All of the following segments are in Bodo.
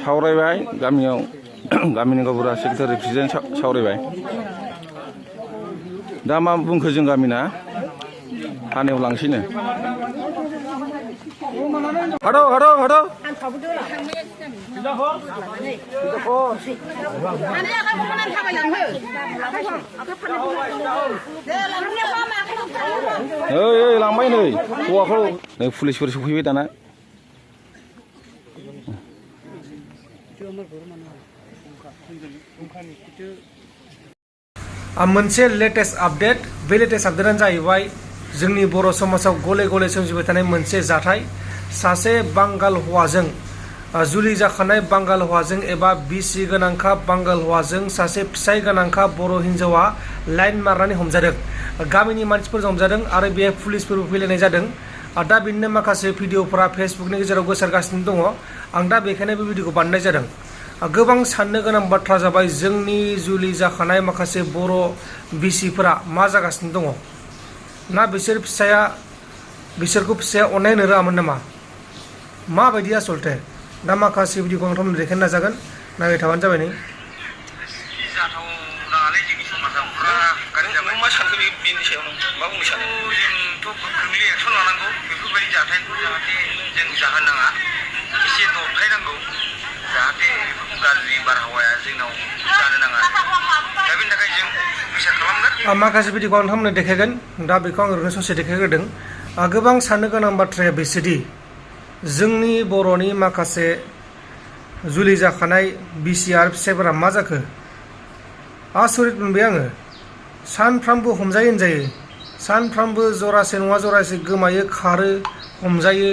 सावरायबाय गामियाव गामिनि गावबुरा सेक्रेटारि प्रेसिडेन्ट सावरायबाय दा मा बुंखो जों गामिना थानायाव लांसैनो हादो हादो हादो ओइ लांबाय नै हौवाखौ नै पुलिसफोर सफैबाय दाना मोनसे लेटेस्ट आपडेट बे लेटेस्ट आपडेटआनो जाहैबाय जोंनि बर' समाजाव गले गले सोमजिबाय थानाय मोनसे जाथाय सासे बांगाल हौवाजों जुलि जाखानाय बांगाल हौवाजों एबा बिसि गोनांखा बांगाल हौवाजों सासे फिसाय गोनांखा बर' हिन्जावा लाइन मारनानै हमजादों गामिनि मानसिफोरजों हमजादों आरो बे पुलिसफोरबो फैलायनाय जादों दा बिदिनो माखासे भिडिअफोरा फेसबुकनि गेजेराव गोसारगासिनो दङ आं दा बेखायनो बे भिडिअखौ बानायनाय जादों गोबां साननो गोनां बाथ्रा जाबाय जोंनि जुलि जाखानाय माखासे बर' बिसिफोरा मा जागासिनो दङ ना बिसोरखौ फिसाया अननाय होनो रोङामोन नामा माबायदि आसलथे दा माखासे भिडिअखौ नोंथांमोन देखायनो नाजागोन नायबाय थाबानो जाबाय नै जाहाथे गाज्रि बारहावाया जोंनाव जानो नाङा दा बेनि थाखाय जों बिसार खालामगोन माखासे भिडिअखौ आं नोंथांमोननो देखायगोन दा बेखौ आं ओरैनो ससे देखायग्रोदों गोबां साननो गोनां बाथ्राया बेसोदि जोंनि बर'नि माखासे जुलि जाखानाय बिसि आरो फिसायफोरा मा जाखो आसरित मोनबाय आङो सानफ्रामबो हमजायो होनजायो सानफ्रामबो जरासे नङा जरासे गोमायो खारो हमजायो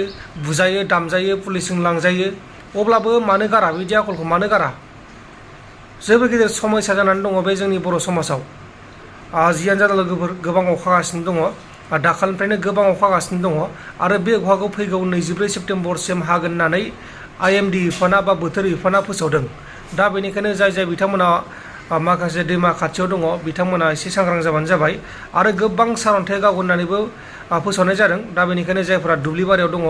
बुजायो दामजायो पुलिसजों लांजायो अब्लाबो मानो गारा बिदि आखलखौ मानो गारा जोबोर गिदिर समस्या जानानै दङ बे जोंनि बर' समाजाव जियानो जादों लोगोफोर गोबां अखा हागासिनो दङ दाखालिनिफ्रायनो गोबां अखा हागासिनो दङ आरो बे अखाखौ फैगौ 24 सेप्तेम्बरसिम हागोन होननानै IMD बिफाना बा बोथोर बिफाना फोसावदों दा बेनिखायनो जाय बिथांमोना माखासे दैमा खाथियाव दङ बिथांमोना एसे सांग्रां जाबानो जाबाय आरो गोबां सारअन्थाइ गावगोन होननानैबो फोसावनाय जादों दा बेनिखायनो जायफोरा दुब्लि बारियाव दङ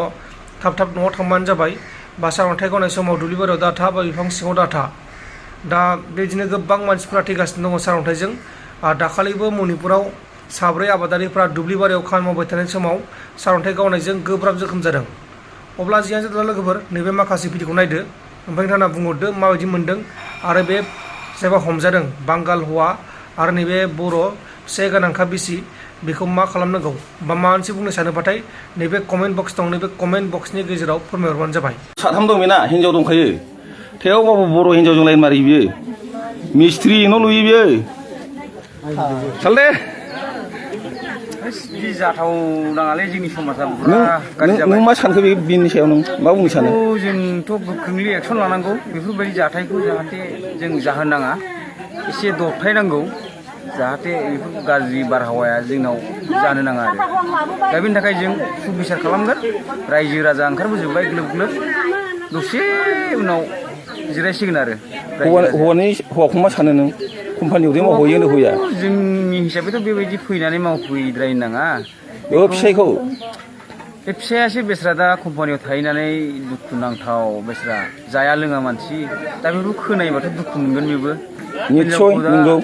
थाब थाब न'आव थांबानो जाबाय बा सारअन्थाइ गावनाय समाव दुब्लि बारियाव दाथा बा बिफां सिङाव दाथा दा बेदिनो गोबां मानसिफ्रा थैगासिनो दङ सारअन्थाइजों दाखालिबो मणिपुराव साब्रै आबादारिफ्रा दुब्लि बारियाव खामानि मावबाय थानाय समाव सारअन्थाइ गावनायजों गोब्राब जोखोम जादों अब्ला जियानो जादों लोगोफोर नैबे माखासे भिडिअखौ नायदो ओमफ्राय नोंथाङा बुंहरदो माबायदि मोनदों आरो बे जायबा हमजादों बांगाल हौवा आरो नैबे बर' फिसाय गोनांखा बिसि बेखौ मा खालामनांगौ बा माबा मोनसे बुंनो सानोबाथाय नैबे कमेन्ट बक्स दं नैबे कमेन्ट बक्सनि गेजेराव फोरमायहरबानो जाबाय साथाम दं बेना हिन्जाव दंखायो थेवबाबो बर' हिन्जावजों लाइन मारियो बियो मिस्ट्रि न' लुयो बियो सालदे जाथाव नाङालै जोंनि समाजा नों मा सानखो बेनि सायाव नों मा बुंनो सानो जोंथ' गोख्रोंलि एक्सन लानांगौ बेफोरबायदि जाथायखौ जाहाथे जों जाहोन नाङा एसे दबथायनांगौ जाहाथे बेफोर गाज्रि बारहावाया जोंनाव जानो नाङा आरो दा बेनि थाखाय जों सुबिसार खालामगोन रायजो राजा ओंखारबोजोब्बाय ग्लोब ग्लोब दसे उनाव जिरायसिगोन आरो हौवाखौ मा सानो नों कम्पानियाव दे मावहैयो ना होया जोंनि हिसाबैथ' बेबायदि फैनानै मावफैद्रायनो नाङा फिसायखौ बे फिसायासो बेस्रा दा कम्पानियाव थाहैनानै दुखु नांथाव बेस्रा जाया लोङा मानसि दा बेफोरखौ खोनायोबाथ' दुखु मोनगोन बेबो निस्सय नंगौ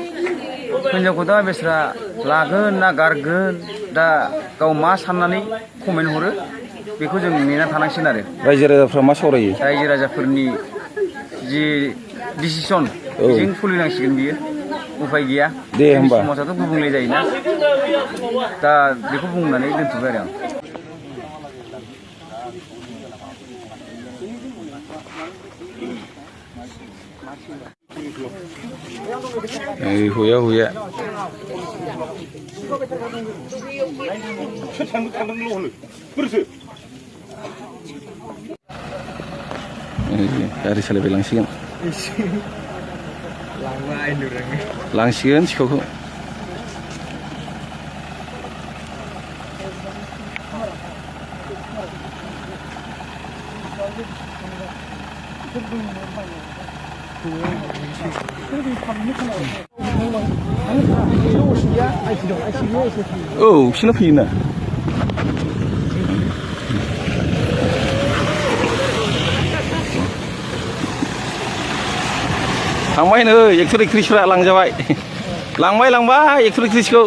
हिन्जावखौ दा बेस्रा लागोन ना गारगोन दा गाव मा साननानै कमेन्ट हरो बेखौ जों नेना थानांसिगोन आरो रायजो राजाफ्रा मा सावरायो रायजो राजाफोरनि जि डिसिसन बेजों सोलिनांसिगोन बियो उफाय गैया दे होमबा समाजाथ' गुबुंले जायोना दा बेखौ बुंनानै दोनथ'बाय आरो आं हुया हुया गारि सालायबाय लांसिगोन लांसिगोन सिखावखौ औ बिसोरना फैयोना थांबाय नै एक्टर एक्ट्रिसफ्रा लांजाबाय लांबाय एक्टर एक्ट्रिसखौ